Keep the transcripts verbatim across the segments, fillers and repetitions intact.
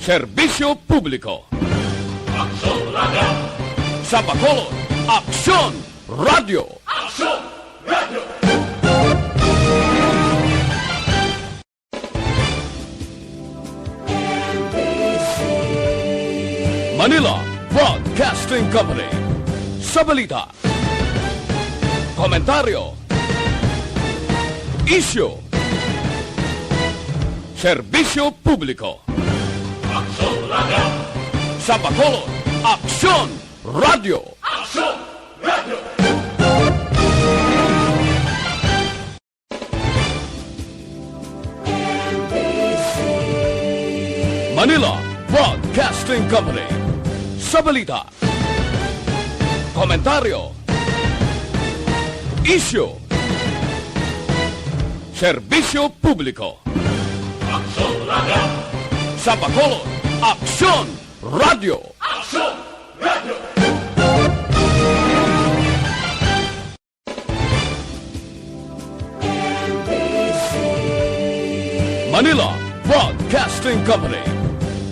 Serbisyo Publiko. Aksyon Radio. Sa Bacolod, Aksyon Radio. Aksyon Radio. Manila Broadcasting Company. Sa balita, komentaryo, isyu, serbisyo publiko. Aksyon Radio. Sa Bacolod, Aksyon Radio. Aksyon Radio. Manila Broadcasting Company. Sa balita, komentaryo, isyu, serbisyo publiko. Aksyon Radio. Sa Bacolod, Aksyon Radio. Aksyon Radio. Manila Broadcasting Company.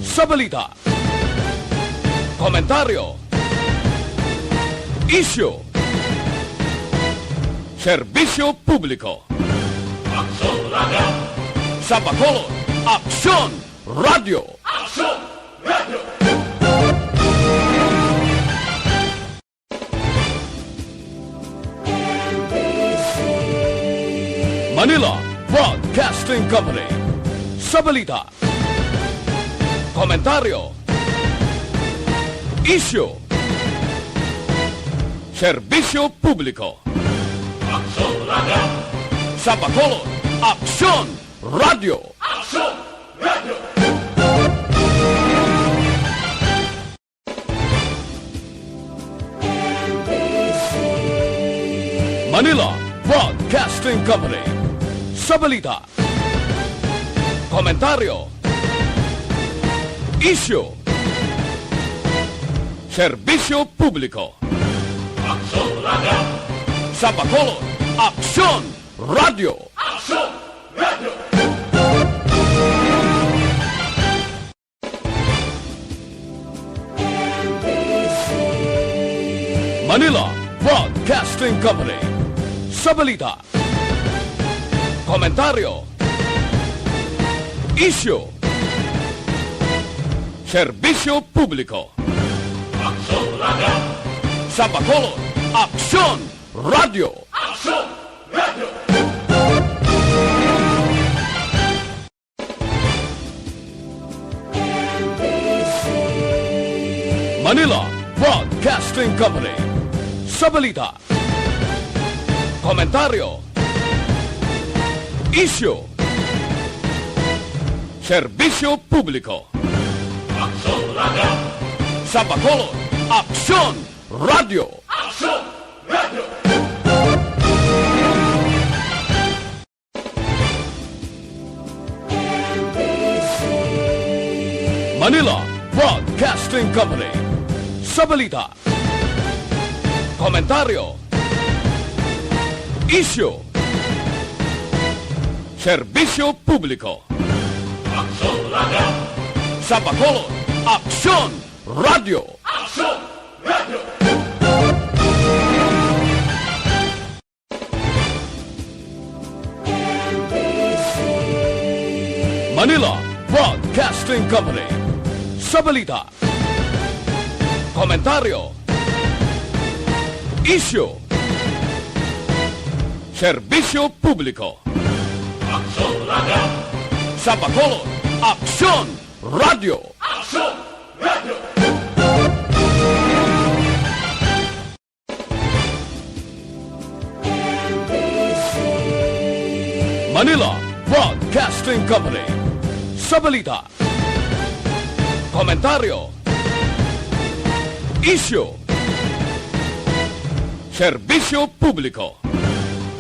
Sa balita, komentaryo, isyu, serbisyo publiko. Aksyon Radio. Sa Bacolod, Aksyon Radio. Aksyon Radio. Manila Broadcasting Company. Sa balita, komentaryo, isyu, serbisyo publiko. Aksyon Radio. Sa Bacolod, Aksyon Radio. Aksyon Radio. Manila Broadcasting Company. Sa balita, komentaryo, isyu, serbisyo publiko. Aksyon Radio. Sa Bacolod, Aksyon Radio. Aksyon Radio. Manila Broadcasting Company. Sa balita, komentaryo, isyu, serbisyo publiko. Aksyon Radio. Sa Bacolod, Aksyon Radio. Aksyon Radio. Manila Broadcasting Company. Sa balita, komentaryo, isyu, serbisyo publiko. Aksyon Radio. Sa Bacolod, Aksyon Radio. Aksyon Radio. Manila Broadcasting Company. Sa balita, komentaryo, isyu, serbisyo publiko. Aksyon Radio. Sa Bacolod, Aksyon Radio. Aksyon Radio. Manila Broadcasting Company. Sa balita, komentaryo, isyu, serbisyo publiko. Aksyon Radio. Sa Bacolod, Aksyon Radio. Aksyon Radio. Manila Broadcasting Company. Sa balita, komentaryo, isyu, serbisyo publiko.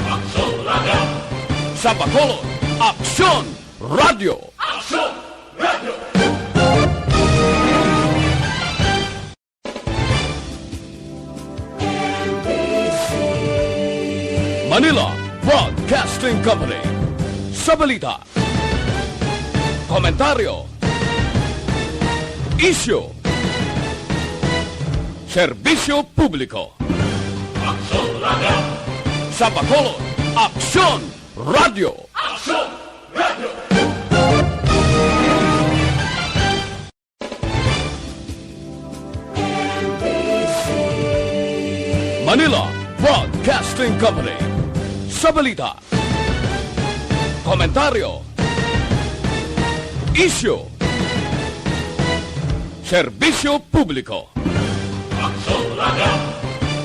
Aksyon Radio. Sa Bacolod, Aksyon Radio. Aksyon Radio. Manila Broadcasting Company. Sa balita, komentaryo, Isyu. Serbisyo publiko. Aksyon Radio. Sa Bacolod, Aksyon Radio. Aksyon Radio. Manila Broadcasting Company. Sa balita, komentaryo, isyu, serbisyo publiko. Aksyon Radio.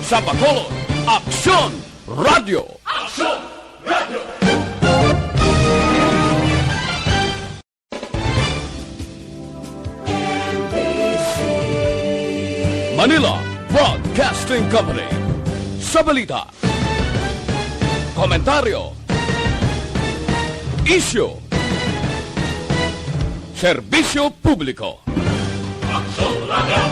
Sa Bacolod, Aksyon Radio. Aksyon Radio. Manila Broadcasting Company. Sa balita, komentaryo, isyu, serbisyo publiko. Aksyon Radio.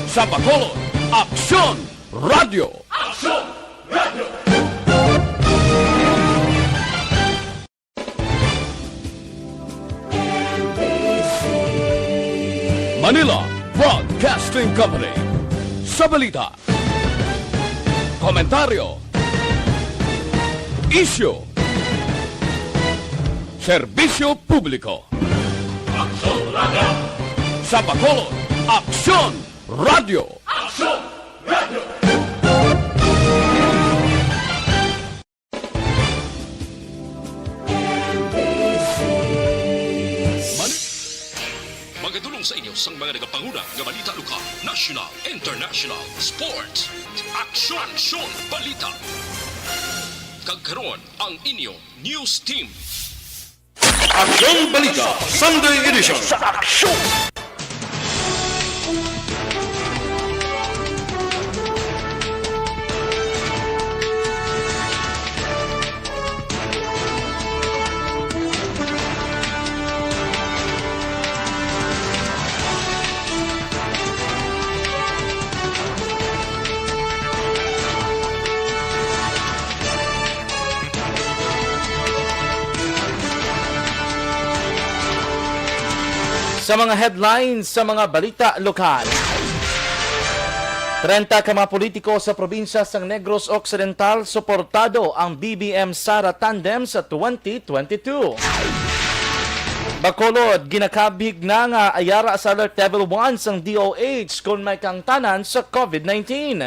Sa Bacolod, Aksyon Radio. Aksyon Radio. Manila Broadcasting Company. Sa balita, komentaryo, isyu, serbisyo publiko. Aksyon Radio. Sa Bacolod, Aksyon Radio. Aksyon Radio. Mani-, magadulong sa inyo sang mga nagapanguna nga balita lokal, national, international, sports, aksyon, aksyon, balita. Kag karon, ang inyo news team. Aksyon Balita Sunday Edition. Sa Aksyon! Sa mga headlines sa mga balita lokal. Treinta ka mga politiko sa probinsya sang Negros Occidental suportado ang B B M Sara tandem sa twenty twenty-two. Bacolod, ginakabig na nga yara sa Alert Level one sang D O H kon may kahangtanan sa COVID nineteen.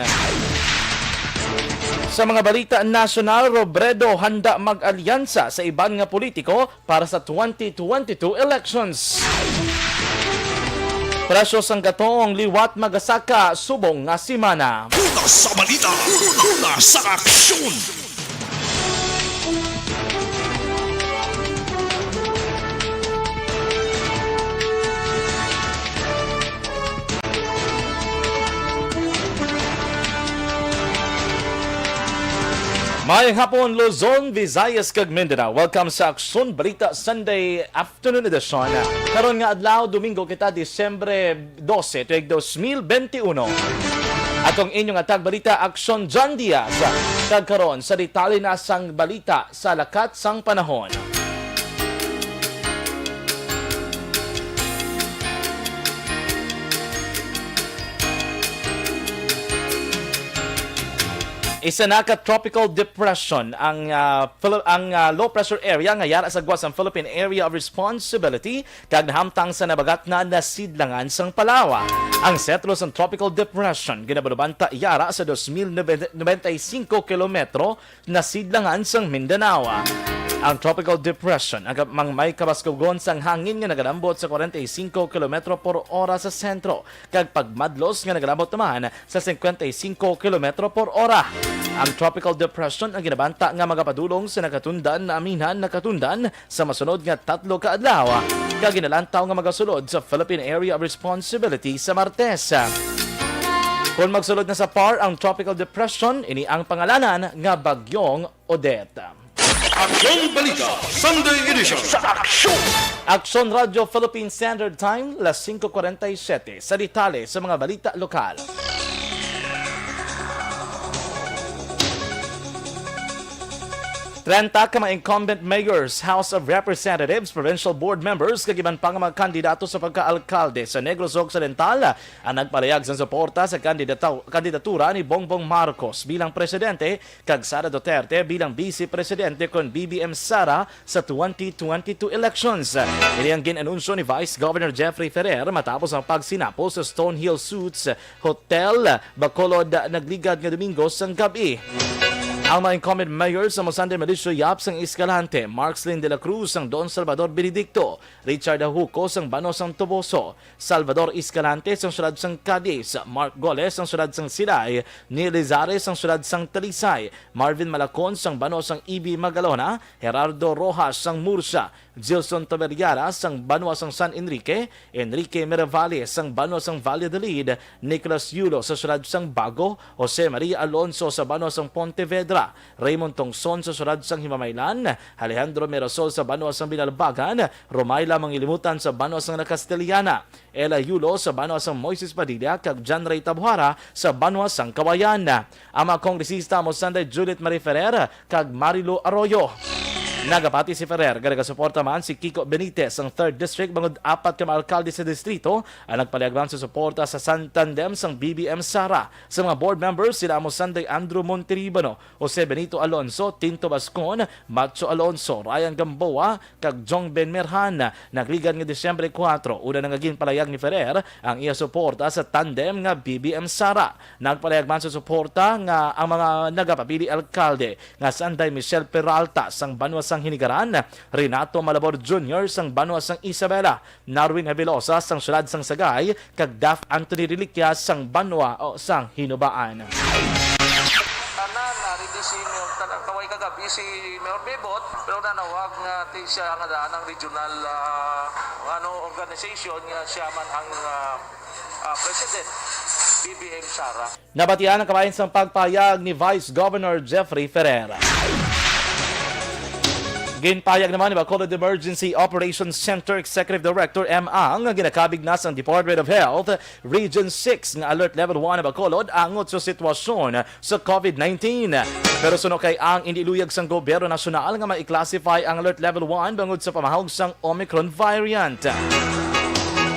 Sa mga balita nasyonal, Robredo handa mag-alyansa sa iban nga politiko para sa twenty twenty-two elections. Presyo sang gatong liwat magasaka subong nga semana. Una sa balita, una sa aksyon. Maayong hapon, Luzon, Visayas, kag Mindanao. Welcome sa Aksyon Balita Sunday Afternoon Edition. Karon nga adlaw, Domingo kita, Disyembre dose, tuig dos mil benti uno. Akong inyong hatag balita, Aksyon John Diaz. Kag karon, sa detalye na sang balita sa lakat sang panahon. Isa na ka tropical depression ang, ah, Phil-, ang, ah, low pressure area nga yara sa gwa sang Philippine Area of Responsibility kag nahamtang sa nabagatnan nga sidlangan sang Palawa. Ang sentro sang tropical depression ginabanubanta yara sa dos mil noventa y cinco kilometro nga sidlangan sang Mindanao. Ang tropical depression ang kab-, mang may kabaskugon sang hangin nga nagalambot sa kwarenta y cinco kilometro por ora sa sentro, kag pagmadlos nga nagalambot naman sa cincuenta y cinco kilometro por ora. Ang tropical depression ang ginabanta nga magapadulong sa nakatundan, naaminan, nakatundan sa masunod nga tatlo ka adlaw, kag ginalantaw nga magasulod sa Philippine Area of Responsibility sa Martes. Kon magsulod na sa par ang tropical depression, ini ang pangalanan nga Bagyong Odette. Aksyon Balita Sunday Edition. Sa Aksyon! Aksyon Radyo Philippine Standard Time, las singko kwarenta y siyete. Sa detalye sa mga balita lokal. Trenta ka mga incumbent mayors, House of Representatives, provincial board members, kag iban pa nga mga kandidato sa pagka-alkalde sa Negros Occidental ang nagpalayag sang suporta sa kandidata-, kandidatura ni Bongbong Marcos bilang presidente kag Sara Duterte bilang vice presidente kon B B M Sara sa twenty twenty-two elections. Ini ang gin-anunsyo ni Vice Governor Jeffrey Ferrer matapos ang pagsinapol sa Stonehill Suites Hotel, Bacolod, nagligad nga Domingo sang gab-i. Ang mga incumbent mayors sa Musande Malicio Yap sang Escalante, Markslin de la Cruz sang Don Salvador Benedicto, Richard Ahuco sang Banwa sang Toboso, Salvador Escalante sang siyudad sang Cadiz, Mark Goles sang siyudad sang Silay, Neil Lizares sang siyudad sang Talisay, Marvin Malacon sang Banwa sang Ibi Magalona, Gerardo Rojas sang Murcia, Gilson Taberriara sang Banwa sang San Enrique, Enrique Miravalle sang Banwa sang Valladolid, Nicolas Yulo sa siyudad sang Bago, Jose Maria Alonso sa Banwa sang Pontevedra, Raymond Tongson sa siyudad sang Himamaylan, Alejandro Mirasol sa Banwa sang Binalbagan, Romayla Mangilimutan sa Banwa sang La Castellana, Ella Yulo sa Banwa sang Moises Padilla, kag John Ray Tabuhara sa Banwa sang Kawayan. Ang mga kongresista amo sanday Judith Marie Ferrer kag Marilu Arroyo. Nagapati si Ferrer nga nagasuporta man si Kiko Benitez sang Third District bangod apat ka mga alkalde sa distrito ang nagpaliag man sa suporta sa San Tandem sang B B M Sara. Sa mga board members, sila amo sanday Andrew Monteribano, Jose Benito Alonso, Tinto Bascon, Macho Alonso, Ryan Gamboa, kag Jong Ben Merhan. Nagligad nga Disyembre kuwatro, una na nga ginpalayag ni Ferrer ang iya suporta sa tandem nga B B M Sara. Nagpalayag man sa suporta nga ang mga nagapabili alkalde nga sanday Michelle Peralta sang Banwa sang Hinigaran, Renato Malabor Junior sang Banwa sang Isabela, Narwin Habilosa sang siyudad sang Sagay, kag Daph Anthony Reliquia sang Banwa o sang Hinubaan. Tanan, ari di si Mayor, tan-, kaway kagabi si Mayor Bebot, pero nanawag nga ti siya nga daan ang regional, ah, ano, organization nga siya man ang, ah, ah, president, B B M Sara. Nabatian ang kabahin sang pagpahayag ni Vice Governor Jeffrey Ferrer. Ginpahayag naman ni Bacolod Emergency Operations Center Executive Director M. Ang nga ginakabig na sang Department of Health Region six nga Alert Level one ang Bacolod angot sa sitwasyon sa COVID nineteen. Pero suno kay Ang, indi luyag sang gobyerno nasyonal nga ma-classify ang Alert Level one bangod sa pamahog sang Omicron variant.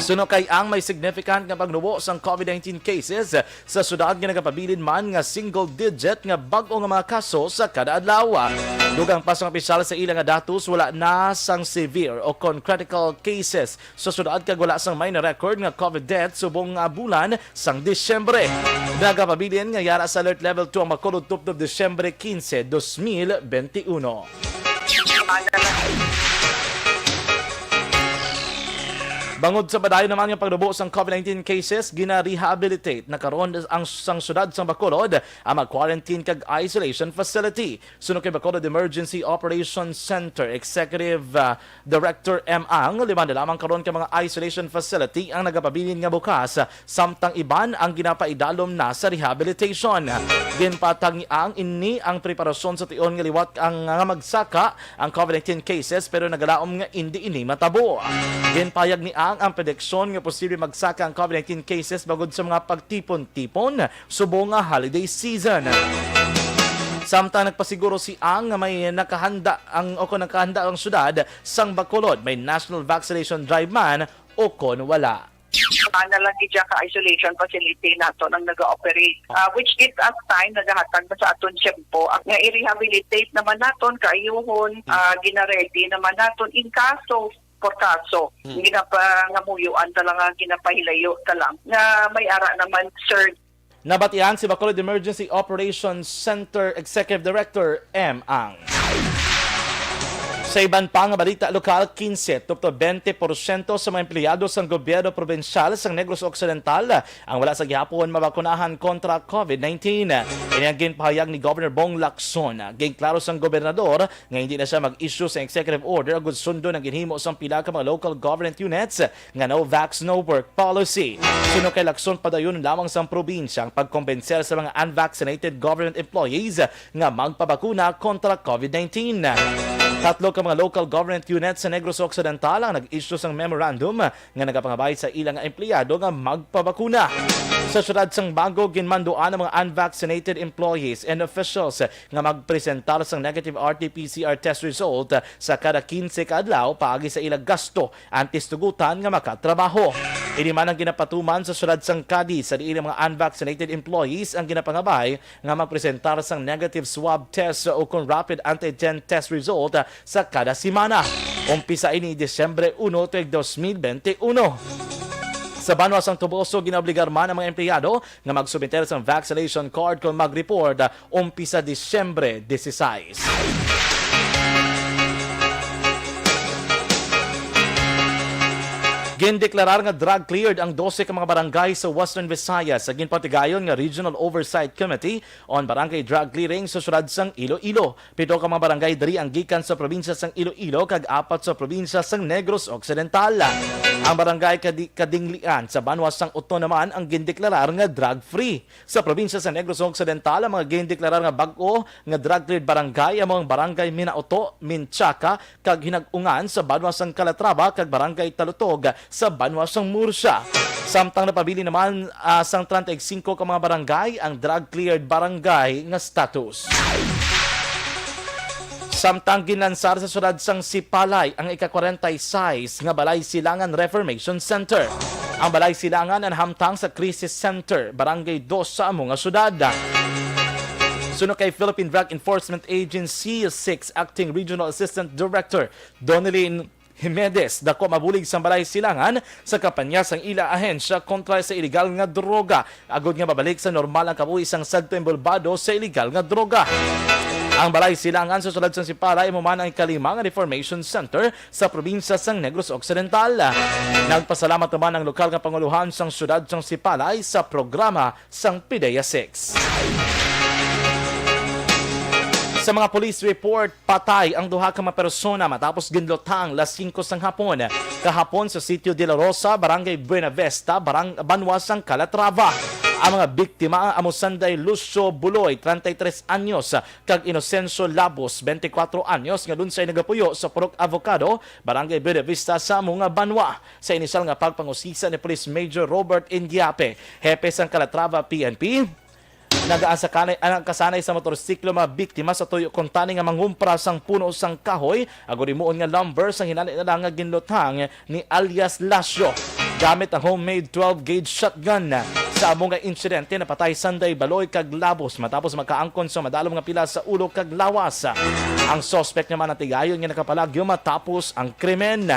Suno kay Ang, may significant nga pagnubo sang COVID nineteen cases sa syudad nga nagapabilin man nga single digit nga bag-o nga mga kaso sa kada adlaw. Dugang pa sang opisyal sa ila nga datos, wala na sang severe o kon critical cases sa syudad kag wala sang may na-record nga COVID death subong nga bulan sang Disyembre. Nagapabilin nga yara sa Alert Level two ang Bacolod tubtob Disyembre quince, dos mil benti uno. Bangod sa padayon naman nga pagnubo sang COVID nineteen cases, gina-rehabilitate na karon ang sang syudad sang Bacolod ang mga quarantine kag isolation facility. Suno kay Bacolod Emergency Operations Center Executive, ah, Director M. Ang, lima na lamang karon ka mga isolation facility ang nagapabilin nga bukas, samtang iban ang ginapaidalom na sa rehabilitation. Ginpatag ni Ang, ini ang preparasyon sa tion nga liwat ang nga magsaka ang COVID nineteen cases, pero nagalaom nga indi ini matabo. Ginpayag ni Ang ang prediksyon nga posible magsaka ang COVID nineteen cases bangod sa mga pagtipon-tipon subong nga holiday season. Samtang nagpasiguro si Ang nga may nakahanda ang, o kung nakahanda ang syudad sang Bacolod, may national vaccination drive man o kon wala. Ana lang gid ka isolation facility naton ang naga-operate, ah, which gives us time, nagahatag na sa aton tiyempo, ah, nga i-rehabilitate naman naton, kaayuhon, ah, gina-ready naman naton in case of, for kaso, ginapangamuyuan ta lang, ah, ginapahilayo ta lang nga may ara naman, sir. Nabatian si Bacolod Emergency Operations Center Executive Director M. Ang. Sa iban pa nga balita lokal, quince tubtob twenty porsyento sa mga empleyado sang gobyerno probinsyal sang Negros Occidental ang wala sa gihapon mabakunahan kontra COVID nineteen. Ini ang ginpahayag ni Governor Bong Lacson. Ginklaro sang gobernador nga hindi na siya mag-issue sa executive order agud sundon ang ginhimo sang pila ka mga local government units nga no vax, no work policy. Suno kay Lacson, padayon lamang sang probinsya ang pagkombenser sa mga unvaccinated government employees nga magpabakuna kontra COVID nineteen. Tatlo ka mga local government unit sa Negros Occidental ang nag-issue sang memorandum nga nagapangabay sa ila nga empleyado nga magpabakuna. Sa siyudad sang Bago, ginmanduan ang mga unvaccinated employees and officials nga magpresentar sang negative R T P C R test result sa kada quince ka adlaw paagi sa ila gasto antes tugutan nga makatrabaho. Ini man ang ginapatuman sa siyudad sang Cadiz, sa diin ang mga unvaccinated employees ang ginapangabay nga magpresentar sang negative swab test o kon rapid antigen test result sa kada semana. Umpisa ini Disyembre uno tuig dos mil bente uno. Sa banwa sang Toboso, ginaobligar man ang mga empleyado nga magsubmiter sang vaccination card kon mag-report, ah, umpisa Disyembre dieciséis. Gindeklarar nga drug cleared ang dose ka mga barangay sa Western Visayas sa ginpatigayon nga Regional Oversight Committee on Barangay Drug Clearing sa siyudad sang Iloilo. Pito ka mga barangay diri ang gikan sa probinsya sang Iloilo kag apat sa probinsya sang Negros Occidental. Ang barangay Kadi-, Kadinglian sa banwa sang Oton naman ang gindeklarar nga drug-free. Sa probinsya sa Negros Occidental, ang mga gindeklarar nga bag-o nga drug-cleared barangay amo ang Barangay Minaoto, Minchaca, kag Hinag-ungan sa banwa sang Calatrava kag Barangay Talutog sa banwa sang Murcia. Samtang napabilin naman, ah, sang treinta y cinco ka mga barangay ang drug-cleared barangay nga status. Samtang ginlansar sa siyudad sang Sipalay ang ika-kwarenta y seis nga Balay Silangan Reformation Center. Ang Balay Silangan ang hamtang sa Crisis Center, Barangay Dos sa amo nga siyudad. Suno kay Philippine Drug Enforcement Agency six Acting Regional Assistant Director Donelyn Jimenez, dako mabulig sang Balay Silangan sa kampanya sang ila ahensya kontra sa iligal nga droga, agod nga mabalik sa normal ang kabuhi sang sadto embolbado sa iligal nga droga. Ang Balay Silangan sa siyudad sang Sipalay amo man ang ikalima nga reformation center sa probinsya sang Negros Occidental. Nagpasalamat naman ang lokal nga pangulohan sang siyudad sang Sipalay sa programa sang PDEA six. Sa mga police report, patay ang duha ka mga persona matapos ginluthang las singko sang hapon kahapon sa Sitio de la Rosa, Barangay Buenavista, Barang-, Banwa sang Calatrava. Ang mga biktima amo sanday Lucio Buloy, treinta y tres anyos, kag Inocencio Labos, twenty-cuatro anyos, nga lunsay nagapuyo sa Purok Avocado, Barangay Buenavista sa amo nga banwa. Sa inisyal nga pagpangusisa ni Police Major Robert Indiape, hepe sang Calatrava P N P, nagaasakanay, ang kasanay sa motorsiklo mga biktima sa tuyo kuntani nga mangumpra sang puno sang kahoy, agod himuon nga lumber sang hinali na lang nga ginluthang ni alias Lasio gamit ang homemade twelve gauge shotgun. Sa amo nga insidente, napatay sanday Baloy kag Labos matapos makaangkon sa madalom nga pila sa ulo kag lawas. Ang suspect naman natigayon nga nakapalagyo matapos ang krimen.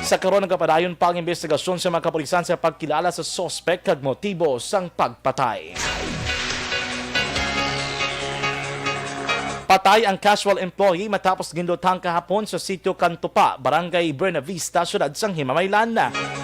Sa karon, nagapadayon pa ang investigasyon sa mga kapulisan sa pagkilala sa suspect kag motibo sang pagpatay. Patay ang casual employee matapos ginluthang kahapon sa Sitio Cantupa, Barangay Buenavista, siyudad sang Himamaylan.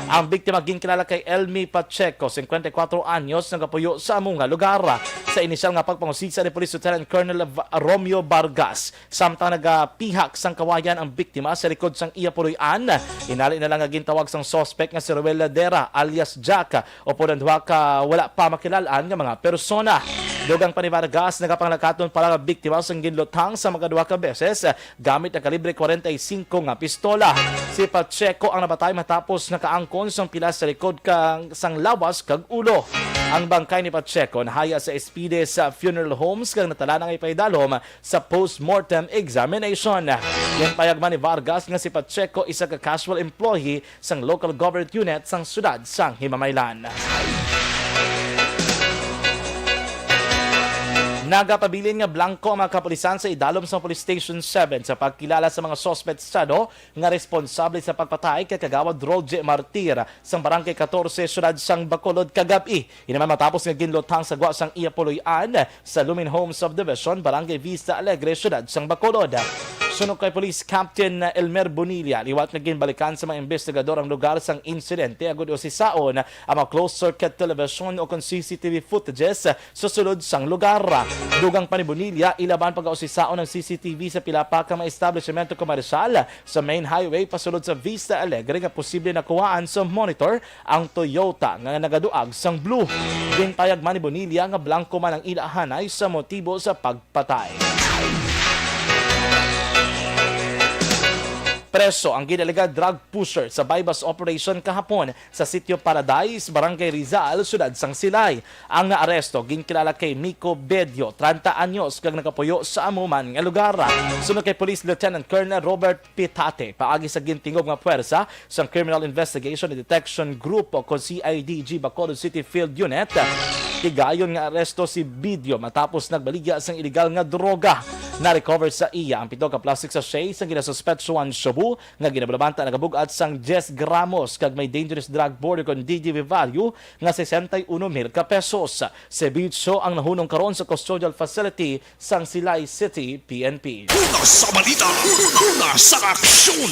Ang biktima ginkilala kay Elmi Pacheco, singkwenta y kuwatro anyos, nagapuyo sa amo nga lugar. Sa inisyal nga pagpangusisa ni Police Lieutenant Colonel Va-, Romeo Vargas, samtang nagapihak sang kawayan ang biktima sa likod sang iya puloy-an, inali na lang nga gintawag sang suspect nga si Roel Ladera alias Jack upod ang duha ka wala pa makilal-an nga mga persona. Dugang pa ni Vargas, nagapanglakaton pa lang ang biktima sang ginluthang sa makaduha ka beses gamit ang kalibre kwarenta y singko nga pistola. Si Pacheco ang napatay matapos nakaangkon sang pila sa likod kang, sang lawas kag ulo. Ang bangkay ni Pacheco nahaya sa Espides Funeral Homes kag natalaan ang ipaidalom sa post-mortem examination. Ginpayag man ni Vargas nga si Pacheco isa ka casual employee sang local government unit sang siyudad sang Himamaylan. Nagapabilin nga blangko ang mga kapulisan sa idalom sa Police Station seven sa pagkilala sa mga suspetsado nga responsable sa pagpatay kay Kagawad Roger Martir sang Barangay katorse, siyudad sang Bacolod, kagab-i. Ini man matapos nga ginluthang sa gwa sang iya puloy-an sa Lumin Home Subdivision, Barangay Vista Alegre, siyudad sang Bacolod. Suno kay Police Captain Elmer Bonilla, liwat nga ginbalikan sa mga investigador ang lugar sang insidente agud usisaon ang mga closed-circuit television o kon C C T V footages sa sulod sang lugar. Dugang pa ni Bonilla, ilaban pag-ausisaon ang C C T V sa pila pa ka mga establishmento komersyal sa main highway pasulod sa Vista Alegre nga posible nakuhaan sa monitor ang Toyota nga nagaduag sang blue. Ginpayag man ni Bonilla nga blangko man ang ila hanay sa motibo sa pagpatay. Preso ang ginaalegadong drug pusher sa buy-bust operation kahapon sa Sitio Paradise, Barangay Rizal, Siyudad sang Silay. Ang naaresto ginkilala kay Miko Bedio, treinta anyos, kag nagapuyo sa amo man nga lugar. Suno kay Police Lieutenant Colonel Robert Pitate, paagi sa gintingog nga puwersa sang Criminal Investigation and Detection Group o kon C I D G Bacolod City Field Unit, tigayon nga aresto si Bedio matapos nagbaligya sang iligal nga droga. Na-recover sa iya ang pito ka plastic sachet sang ginasuspetsuhan shabu nga ginabulabanta nagabug-at sang diyes gramos kag may dangerous drug border kon D D V value nga sesenta y uno mil ka pesos. Si Bedio ang nahunong karon sa custodial facility sang Silay City P N P. Una sa balita, una sa aksyon.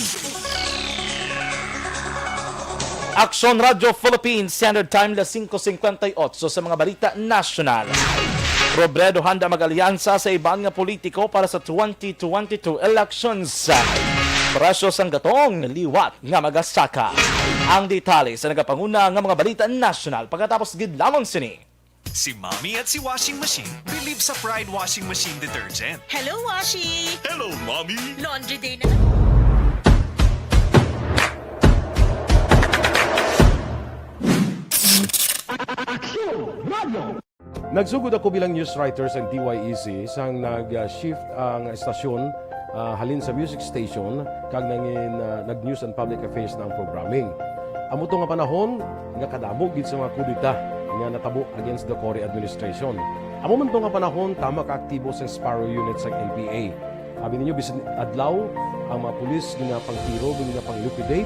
Aksyon Radyo Philippines, Standard Time, las singko singkwenta y otso sa mga balita nasyonal. Robredo handa mag-alyansa sa iban nga politiko para sa twenty twenty-two elections. Presyo sang gatong liwat nga magasaka. Ang detalye sa nagapanguna nga mga balita nasyonal pagkatapos gid lamang sini. Si Mommy at si Washing Machine believe sa Pride Washing Machine Detergent. Hello, Washi! Hello, Mommy! Laundry day na. Nagsugod ako bilang news writer sa D Y E C sang nag-shift ang estasyon, ah, halin sa music station kag nangin, ah, nag-news and public affairs na ang programming. Amo to nga panahon nga kadamo gid sa mga kudeta nga natabo against the Cory administration. Amo man to nga panahon, tama ka aktibo sa Sparrow Unit sang N P A. Abi ninyo, bisan adlaw, ang mga pulis ginapangtiro, ginapang-liquidate.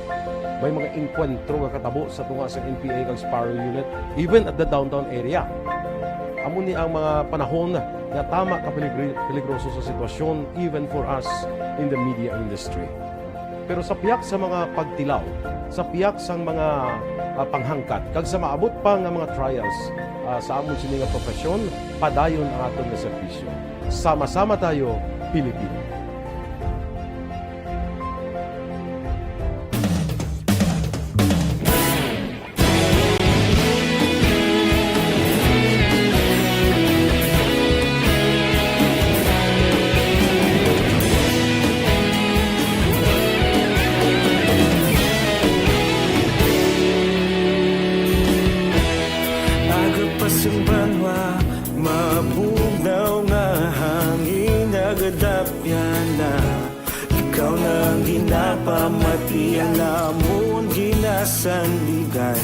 May mga engkwentro nga katabo sa tunga sang N P A kag Sparrow Unit, even at the downtown area. Amo ni ang mga panahon nga tama ka peligri-, peligroso sa sitwasyon, even for us in the media industry. Pero sa pihak sa mga pagtilaw, sa pihak sang mga, ah, panghangkat, kag sa maabot pa nga mga trials, ah, sa amon sini nga profesyon, padayon ang aton nga serbisyo. Sama-sama tayo, Pilipino. Aga pa sang banwa, mabugnaw nga hangin nagadapyan na. Ikaw na ang ginapamati, ang amon ginasandigan.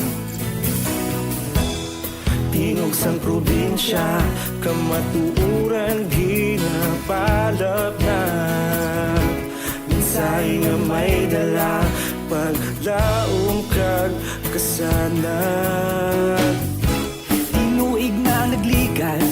Tingog sang probinsya, kamatuoran ginapalapnag. Mensahe nga may dala, paglaom kag kasanag. Tinuig na ang nagligan,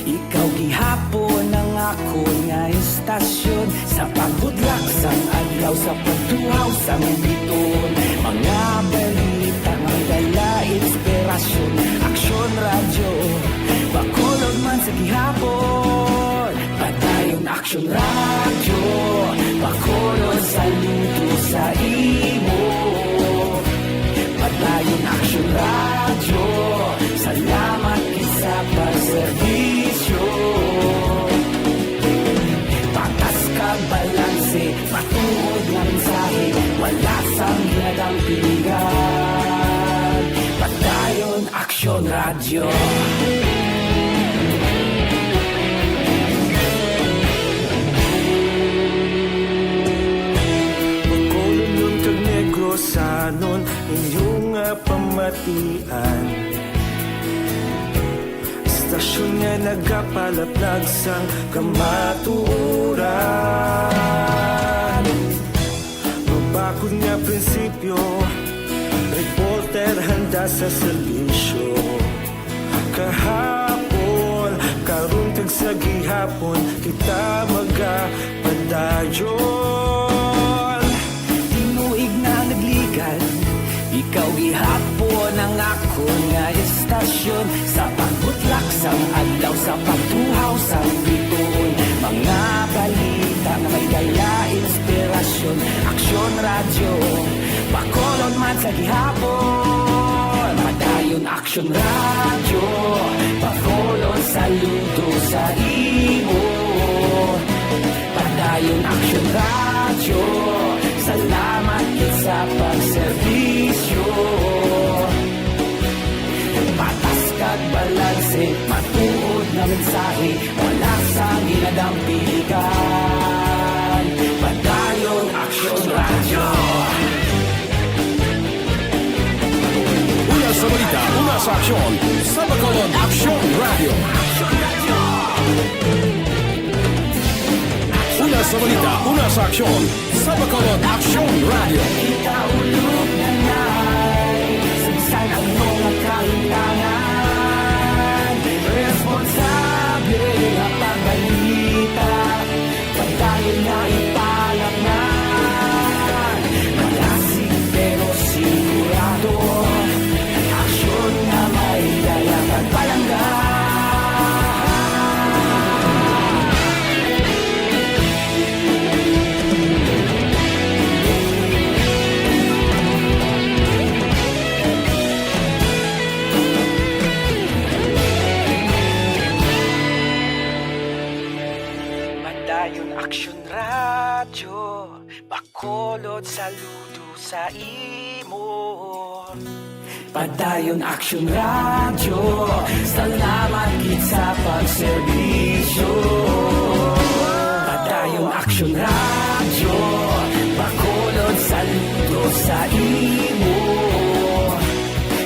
ikaw gihapon ang akon nga estasyon. Sa pagbudlak sang adlaw, sa pagtuhaw sang bituon, mga balita nga may dala inspirasyon. Aksyon Radyo, Bacolod man sa gihapon. Padayon Aksyon Radyo, Bacolod, saludo sa imo. Padayon Aksyon Radyo, salamat gid sa pagserbisyo. Patas kag balanse, matuod nga mensahe, wala sang ginadampingan. Padayon Aksyon Radyo. Bacolodnon kag Negrosanon, inyo nga pamatian. Estasyon nga nagapalaplag sang kamatuoran. Mabakod nga prinsipyo, reporter handa sa serbisyo. Kahapon, karon kag sa gihapon, kita magapadayon. Tinuig na nagligan, ikaw gihapon ang akon nga estasyon. Sa pagbutlak sang adlaw, sa pagtuhaw sang bituon, mga balita nga may dala inspirasyon. Aksyon Radyo, Bacolod man sa gihapon. Padayon Aksyon Radyo, Bacolod, saludo sa imo. Padayon Aksyon Radyo, salamat Mensahe, wala sang ginadampigan. Padayon Aksyon Radyo. Una sa balita, una sa aksyon, sa Bacolod Aksyon Radyo. Una sa balita, una sa aksyon, sa Bacolod Aksyon Radyo. Kita ulog na nai, sagsag ang mga kahintangan. Responsable nga pagbalita, pagdayon nga ipalaknan. Malasig pero sigurado, aksyon nga may dala kag palangga. Padayon Aksyon Radyo, Bacolod, saludo sa imo. Padayon Aksyon Radyo, salamat gid sa pagserbisyo. Padayon Aksyon Radyo, Bacolod, saludo sa imo.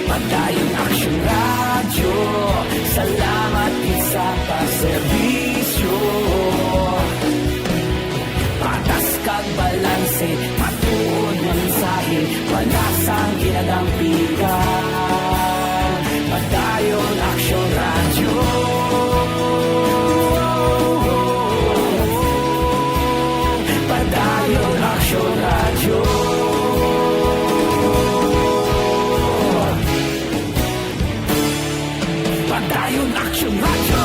Padayon Aksyon Radyo, salamat gid sa pagserbisyo. Patas kag balanse, matuod nga mensahe, wala sang ginadampigan. Padayon Aksyon Radyo. Padayon Aksyon Radyo. Padayon Aksyon Radyo.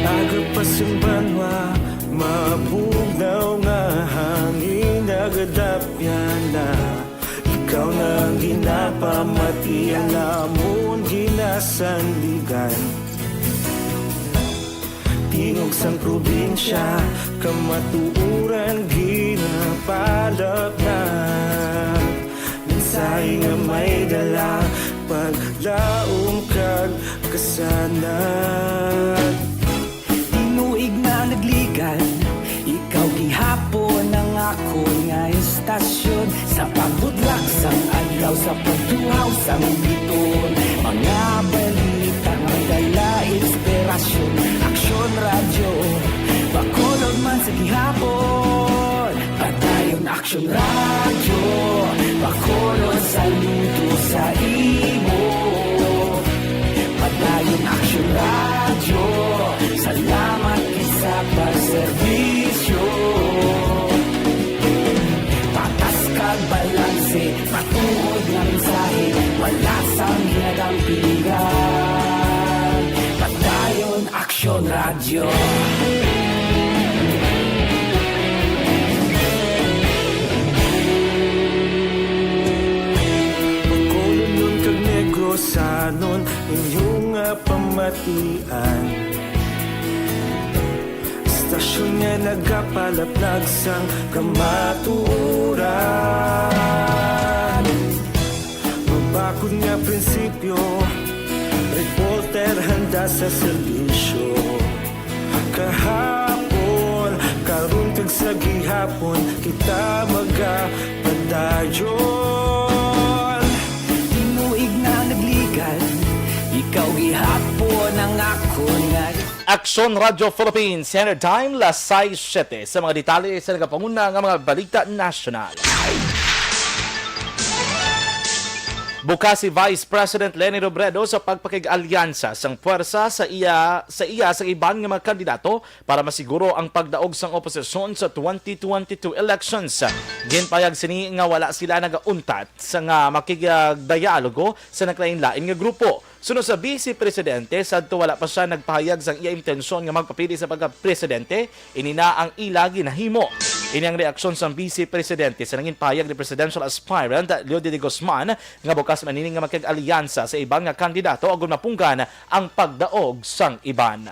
Aga pa sing banwa, mabugnaw nga hangin nagadapyan na. Ikaw na ang ginapamati, ang amon ginasandigan. Tingog sang probinsya, kamatuoran ginapalapnag. Mensahe nga may dala, paglaom kag kasanag. Tinuig na nagligan, ikaw gihapon ang akon nga estasyon. Sa pagbudlak sang adlaw, sa pagtuhaw sang biton, mga balita nga dala inspirasyon. Aksyon Radyo, Bacolod man sa gihapon. Padayon Aksyon Radyo, Bacolod, saludo sa imo. Padayon Aksyon Radyo, salamat gid sa pagserbisyo. Patas kag balanse, matuod nga mensahe, wala sang ginadampigan. Padayon Aksyon Radyo. Bacolodnon kag Negrosanon, inyo nga pamatian. Estasyon nga nagapalaplag sang kamatuoran. Mabakod nga prinsipyo, reporter handa sa serbisyo. Kahapon, karon kag sa gihapon, kita magapadayon. Tinuig na nagligan, ikaw gihapon ang akon nga Aksyon Radyo Philippines, Standard Time, las sais siyete. Sa mga detalye sa nagapanguna nga mga balita nasyonal. Bukas si Vice President Leni Robredo sa pagpakig-alyansa sang puwersa sa iya, sa iya sa iban nga mga kandidato para masiguro ang pagdaog sang oposisyon sa twenty twenty-two elections. Ginpayag sini nga wala sila nagauntat sa nga makigdayalogo sa naglain-lain nga grupo. Suno sa Vice Presidente, sadto wala pa siya nagpahayag sang iya intensyon nga magpapili sa pagka-presidente, ini na ang ila ginahimo. Ini ang reaksyon sang Vice Presidente sa nangin pahayag ni presidential aspirant Leody de Guzman nga bukas man ini nga makig-alyansa sa iban nga kandidato agud mapunggan ang pagdaog sang iban.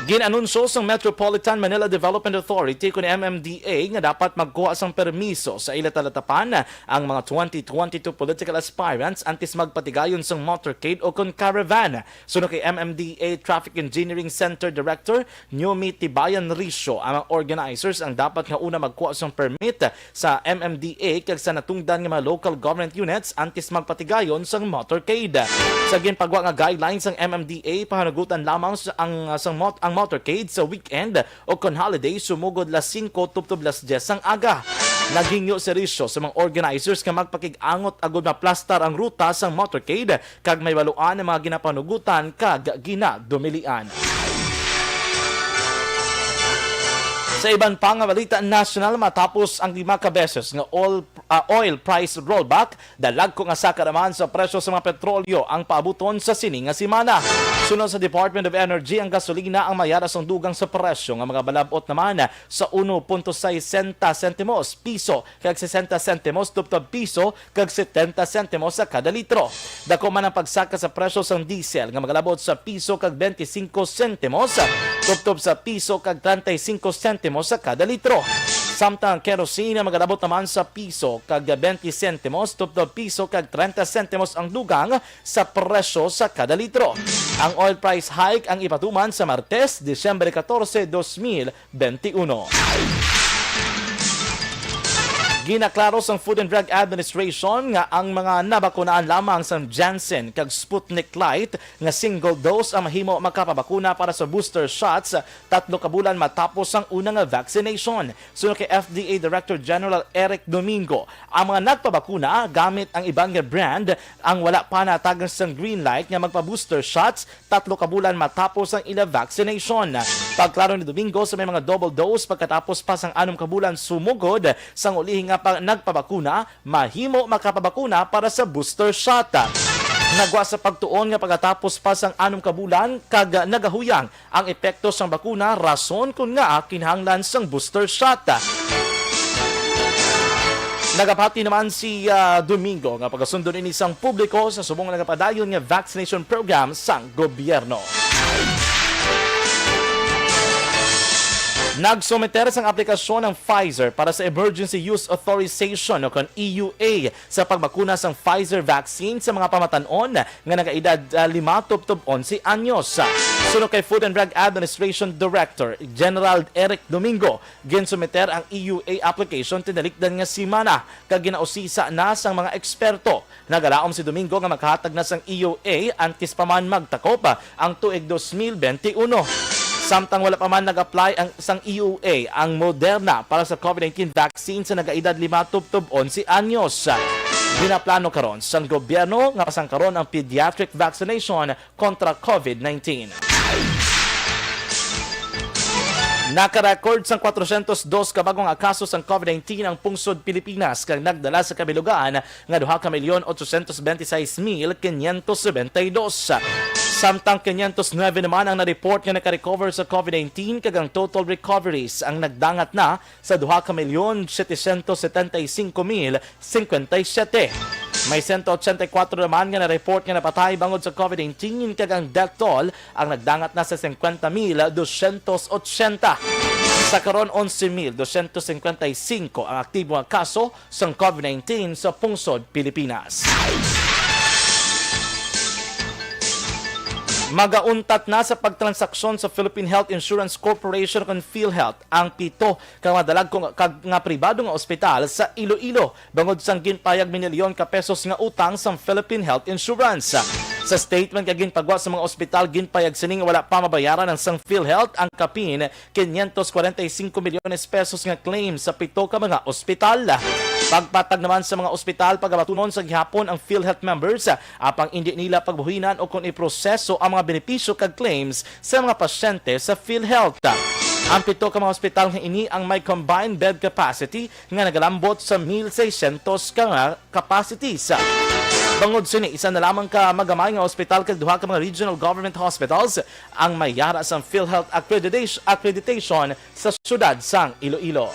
Gin-anunsyo sang Metropolitan Manila Development Authority, kun M M D A, nga dapat magkuha sang permiso sa ila talatapan ang mga twenty twenty-two political aspirants antes magpatigayon sang motorcade o kon caravan. Suno kay M M D A Traffic Engineering Center Director Newmi Tibayan Risho, ang mga organizers ang dapat nga una magkuha sang permit sa M M D A kag sa natungdan nga mga local government units antes magpatigayon sang motorcade. Sa ginpagwa nga guidelines sang M M D A, pahanugutan lamang sa, ang, sa mot-, ang motorcade sa weekend o kon holiday sumugod las singko tubtob las dyes sang aga. Naghingyo si Risho sa mga organizers nga magpakig-angot agud maplastar ang ruta sang motorcade kag may baluan ang mga ginapanugutan kag ginadumilian. Sa iban pa nga balita nasyonal, matapos ang lima ka beses nga oil, ah, oil price rollback, dalagko nga saka naman sa presyo sa mga petrolyo ang paabuton sa sini nga semana. Suno sa Department of Energy, ang gasolina ang mayara sang dugang sa presyo nga mga balabot naman sa uno punto sesenta sentimos piso kag sesenta sentimos tubtob piso kag setenta sentimos sa kada litro. Dako man ang pagsaka sa presyo sang diesel nga magalabot sa piso kag bente singko sentimos tubtob sa piso kag treinta y cinco sentimos sa kada litro. Samtang ang kerosene magalabot naman sa piso kag bente sentimos tubtob piso kag treinta sentimos ang dugang sa presyo sa kada litro. Ang oil price hike ang ipatuman sa Martes, Disyembre catorce, dos mil bente uno. Ginaklaro sang Food and Drug Administration nga ang mga nabakunaan lamang sang Janssen kag Sputnik Light nga single dose ang mahimo makapabakuna para sa booster shots tatlo ka bulan matapos ang una nga vaccination. Suno kay F D A Director General Eric Domingo, ang mga nagpabakuna gamit ang iban nga brand ang wala pa natagan sang green light nga magpa-booster shots tatlo ka bulan matapos ang ila vaccination. Pagklaro ni Domingo, sa may mga double dose pagkatapos pa sang anom ka bulan sumugod sang ulihi nga pa nagpabakuna, mahimo makapabakuna para sa booster shot. Nagwa sa pagtuon nga pagkatapos pa sang anom ka bulan kag nagahuyang ang epekto sang bakuna, rason kon ngaa kinahanglan sang booster shot. Nagapati naman si, ah, Domingo nga pagasundo ini sang publiko sa subong nagapadayon nga vaccination program sang gobyerno. Nagsumiter sang aplikasyon ang Pfizer para sa Emergency Use Authorization o kon E U A sa pagbakuna sang Pfizer vaccine sa mga pamatan-on nga nagaedad, ah, lima tubtob onse anyos. Suno kay Food and Drug Administration Director General Eric Domingo, ginsumiter ang E U A application tinalikdan nga semana kag ginausisa na sang mga eksperto. Nagalaom si Domingo nga makahatag na sang E U A antes pa man magtakop ang tuig dos mil bente uno. Samtang wala pa man nag-apply ang, sang E U A ang Moderna para sa COVID nineteen vaccine sa nagaedad lima tubtob onse anyos. Ginaplano karon sang gobyerno nga pasangkaron ang pediatric vaccination kontra COVID nineteen. Naka-record sang kwatrosyentos dos ka bag-o nga kaso sang COVID nineteen ang pungsod Pilipinas, kag nagdala sa kabilugan nga duha ka milyon otsosyentos bente sais mil kinyentos nobenta y dos. Samtang kinyentos nuebe naman ang na-report nga naka-recover sa COVID nineteen, kag ang total recoveries ang nagdangat na sa duha ka milyon setesyentos setenta y cinco mil cincuenta y siete. May sento ochenta y kuwatro naman nga na-report nga napatay bangod sa COVID nineteen, kag ang death toll ang nagdangat na sa singkwenta mil dosyentos otsenta. Sa karon, onse mil dosyentos singkwenta y singko ang aktibo nga kaso sang COVID nineteen sa pungsod Pilipinas. Magauntat na sa pagtransaksyon sa Philippine Health Insurance Corporation kon PhilHealth ang pito ka mga dalagko nga, kag nga pribado nga ospital sa Iloilo, bangod sang ginpayag minilyon ka pesos nga utang sang Philippine Health Insurance. Sa statement nga ginpagwa sa mga ospital, ginpayag sini nga wala pa mabayaran ang sang PhilHealth ang kapin quinientos cuarenta y cinco milyones pesos nga claim sa pito ka mga ospital. Pagpatag naman sa mga ospital, pagabatunon sa gihapon ang PhilHealth members, apang indi nila pagbuhinan o kon iproseso ang mga benepisyo kag claims sa mga pasyente sa PhilHealth. Ang pito ka mga ospital nga ini ang may combined bed capacity nga nagalambot sa mil seiscientos ka nga capacities. Bangod sini, isa na lamang ka magamay nga ospital kag duha ka mga regional government hospitals ang may yara sang PhilHealth accreditation, accreditation sa siyudad sang Iloilo.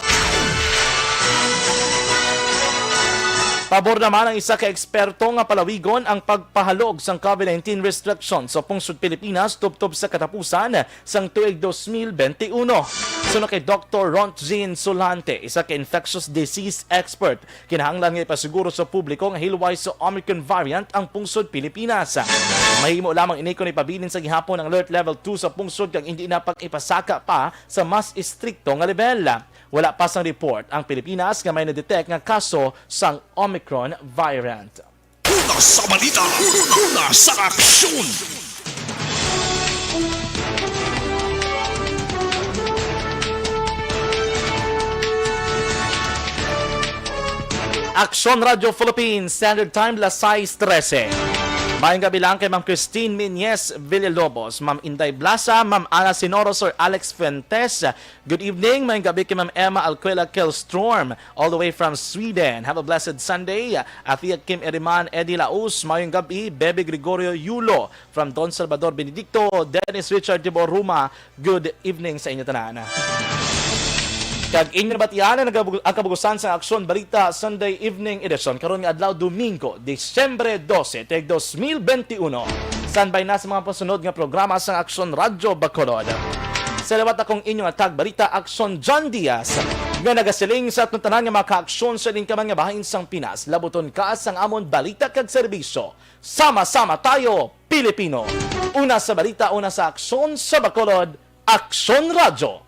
Pabor naman ang isa ka eksperto nga palawigon ang pagpahalog sang COVID nineteen restriction sa pungsod Pilipinas tubtob sa katapusan sang tuig dos mil benti uno. Suno kay Doktor Rontgin Solante, isa ka infectious disease expert, kinahanglan nga ipasiguro sa publiko nga hilway sa Omicron variant ang pungsod Pilipinas. Mahimo lamang ini kon ipabilin sa gihapon ang alert level two sa pungsod kag hindi na pag-ipasaka pa sa mas istrikto nga lebel. Wala pa sang report ang Pilipinas nga may na-detect nga kaso sang Omicron variant. Una sa balita, una sa aksyon. Aksyon Radyo Philippines, Standard Time, las sais trese. Mayong gabi lang kay Ma'am Christine Miñez Villalobos, Ma'am Inday Blasa, Ma'am Ana Sinoro, Sir Alex Fuentes. Good evening, mayong gabi kay Ma'am Emma Alcuela Killstorm, all the way from Sweden. Have a blessed Sunday. Athia Kim Eriman, Eddie Laus, mayong gabi. Bebe Gregorio Yulo, from Don Salvador Benedicto, Dennis Richard Tibo Ruma, good evening sa inyo tanan. Kag inyo nabatian ang nagabug-, ang kabugusan sa Aksyon Balita Sunday Evening Edition karon nga adlaw, Domingo, Disyembre dose, tuig dos mil benti uno. Standby na sa mga pasunod nga programa sa Aksyon Radyo Bacolod. Sa liwat akong inyo nga tagbalita, Aksyon John Diaz, nga nagasiling sa aton tanan nga mga kaaksyon sa ining kaman nga bahin sang Pinas, labuton ka sang amon balita kag serbisyo. Sama-sama tayo, Pilipino. Una sa balita, una sa aksyon sa Bacolod, Aksyon Radyo.